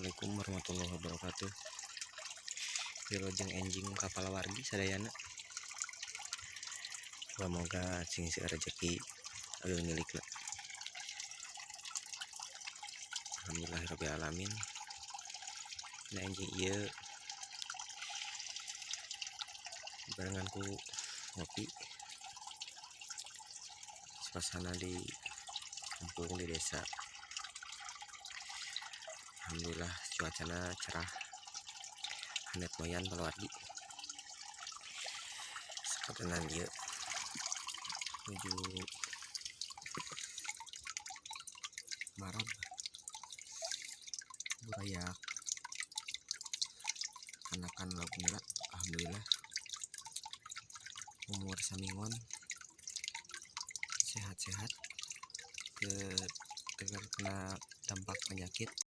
Assalamualaikum warahmatullahi wabarakatuh. Wilujeng enjing ka palawargi sadayana. Moga sing seueur rejeki anu milikna. Alhamdulillahirabbil alamin. Nah, enjing ieu barengan ku ngopi, suasana di kampung, di desa. Alhamdulillah cuacana cerah, hanet moyan, palawargi. Sapertenan ieu nuju marab burayak anakan lauk nila. Alhamdulillah umur saminggon, sehat-sehat, ke terkena dampak penyakit.